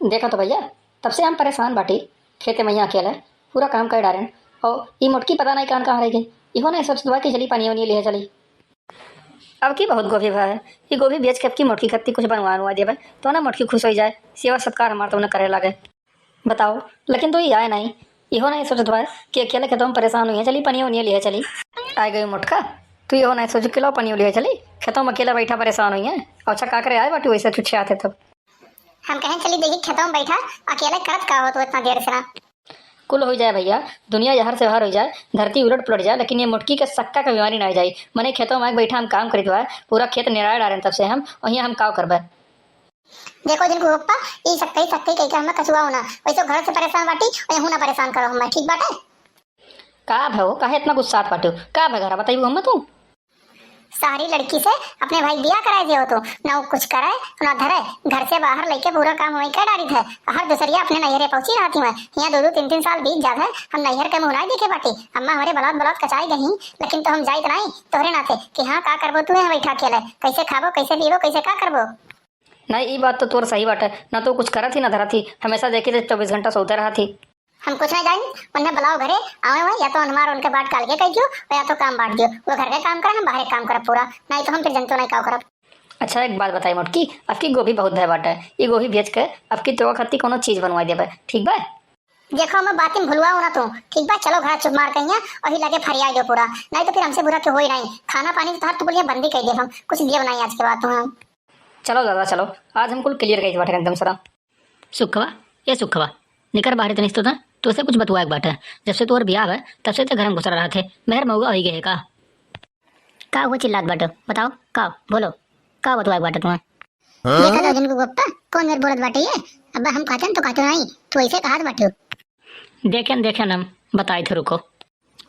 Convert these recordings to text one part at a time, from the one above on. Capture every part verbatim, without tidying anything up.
देखा तो भइया, तब से हम परेशान बाटी, खेते में यहाँ अकेले पूरा काम कर डारेन, और ई मोटकी पता नहीं कान कहाँ रह गई। इहो नहीं सोचत बा कि चली पानी उनी लिहे चली। अब की बहुत गोभी भा है, ई गोभी बेच के अब की मोटकी खत्ती कुछ बनवा उनवा देबे, तो ना मोटकी खुश हो जाए, सेवा सत्कार हमार तो उन्हें करे लागे। बताओ, लेकिन तो ई आए नहीं, इहो नहीं सोचत बा कि अकेले खेतों में परेशान हुई है, चली पानी उनी लिहे चली। आ गई मोटका, तू इहो नहीं सोच के लो पानी लिहे चली, खेतों में अकेले बैठा परेशान हुई है। अच्छा का करे आए बाटी वैसे छुच्छे आते तब। हम कहें चली देखी खेतों में बैठा, अकेले करत का हो तू इतना देर से ना। कुल हो जाए भइया, दुनिया जहर से बाहर हो जाए, धरती उलट पुलट जाए, लेकिन ये मोटकी के सक्का का बीमारी ना हो जाए। मने खेतों में बैठा हम काम करीत बा, पूरा खेत निराय डारेन तब से हम, वहीं हम काव करबे। देखो जिनको पप्पा, ई सक्कई सक्कई कह के हमें कछुआ होना, वैसे घर से परेशान बाटी, और यहू ना परेशान करो हमें, ठीक बाटे? का भे हो, काहे इतना गुस्सात बाटू? का भे घरा बताइबू हमें तू? सारी लड़की से अपने भाई बियाह कराए दियो तू, ना वो कुछ करे, ना धरे, घर से बाहर लेके पूरा काम वही कर डारी थे। हर दूसरिया अपने नैहरे पहुंची रहती हुए, यहाँ दो दो तीन तीन साल बीत जात है, हम नैहर के मुँह नाई देखे बाटी। अम्मा हमारे बलात बलात कचाई गई, लेकिन तो हम जाइत नाई तोहरे नाते कि हाँ का करबो तू यहाँ बैठा अकेले, कैसे खाबो, कैसे पीबो, कैसे का करबो? नहीं, ई बात तो तोर सही बाटे, ना तो कुछ करत ही ना धरत ही, हमेशा देखी तो चौबीस घंटा सोते रहत ही। हम कुछ नहीं जानी, उन्हें बुलाओ घरे, आवे हुए, या तो हमार उनके बाट काल के कह दियो, और या तो काम बांट दियो, वो घर के काम करे, हम बाहर के काम करब पूरा, नहीं तो हम फिर जनतो नहीं काव करब। अच्छा एक बात बताई मोटकी, अब की गोभी बहुत भय बाटे, ई गोभी बेच के अब की तोवा खत्ती कोनो चीज बनवा देबे, ठीक बा? देखो हमें बातिन भुलवाओ ना तू, ठीक बा? चलो घर चुप मार कहिया, वही लगे फरिया दो पूरा, नहीं तो फिर हमसे बुरा क्यों होई नहीं, खाना पानी तो तोहर तो बोलिए बंदी कर देब हम, कुछ दियो नहीं आज के बाद तू हम। चलो दादा चलो, आज हम कुल clear कही बाटे एकदम सरा। सुखवा, ए सुखवा, निकर बाहरे तनिस तो था, तोसे कुछ बतुआ एक बाटे। जब से तोर बियाह है, तब से ते घर में घुसरा रहत है, मेहर मऊगा होई गए है का? का हुआ चिल्लात बाटे? बताओ, का? बोलो, का बतुआ एक बाटे तुम्हें? देखा था जिनको गुप्ता, कौन मेर बोलत बाटे ये? अब हम कहते हैं तो कहते नहीं, तू ऐसे कहा बाटे। देखेन, देखेन हम, बताई थे रुको।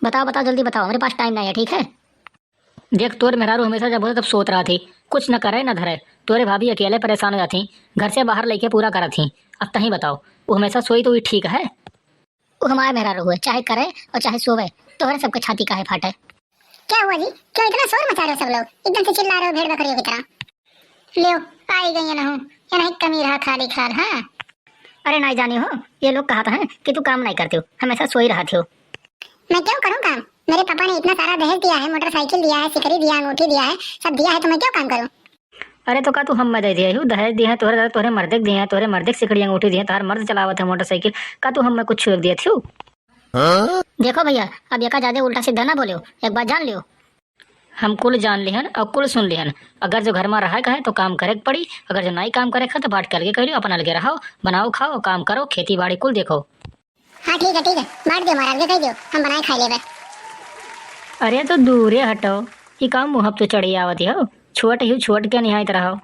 बताओ, बताओ, जल्दी बताओ, हमारे पास time नहीं है, ठीक है? देख, तोर मेहरारू हमेशा जब होता तब सोत रहत ही, कुछ न करे न धरे। तोरे भाभी अकेले परेशान हो जाती, घर से बाहर लेके पूरा करत ही। अब तही बताओ, वो हमेशा सोई तो वो ठीक है? वो हमारे मेहरारू हुए, चाहे करे और चाहे सोवे, तोहरे सबके छाती काहे फाटे? क्या हुआ जी? क्यों इतना शोर मचा रहे हो सब लोग? एकदम से चिल्ला रहे हो भेड़ बकरियों की तरह। ल्यो, पाई गई ना हूँ, ये नहीं कमी रहा खाली खाल, हाँ। अरे नहीं जानी हो, ये लोग कहत हैं कि तू काम नहीं करती हो, हमेशा सोई रहती हो। मैं क्यों करूँ काम? मेरे पापा ने इतना सारा दहेज दिया है, मोटरसाइकिल दिया है, सिकड़ी दिया, अंगूठी दिया है, सब दिया है, तो मैं क्यों काम करूँ? अरे तो का तू हमें दे दिया हूँ? दहेज दिए हैं तोहरे दादा, तोहरे मर्दे के दिए हैं, तोहरे मर्दे के सिकड़ी अंगूठी दिए हैं, तोहरे मर्द चलावत है मोटरसाइकिल, का तू हमें कुछ छुए दिए थी? देखो भैया, अब एका ज्यादा उल्टा सीधा ना बोलियो, एक बात जान लियो। हम कुल जान लिहन और कुल सुन लिहन। अगर जो घर में रहे का है तो काम करे के पड़ी, अगर जो नाई काम करे का है तो बात अलगे कर लियो, अपन अलगे रहो, बनाओ खाओ, काम करो, खेती बाड़ी कुल देखो। हाँ ठीक है, ठीक है, बांट दियो महाराज के, कह दियो हम बनाए खाई लेबे। अरे तो दूरे हटो, ई का मुँह पे चढ़ी आवत हो, छोट ही छोट के निहायत रहो।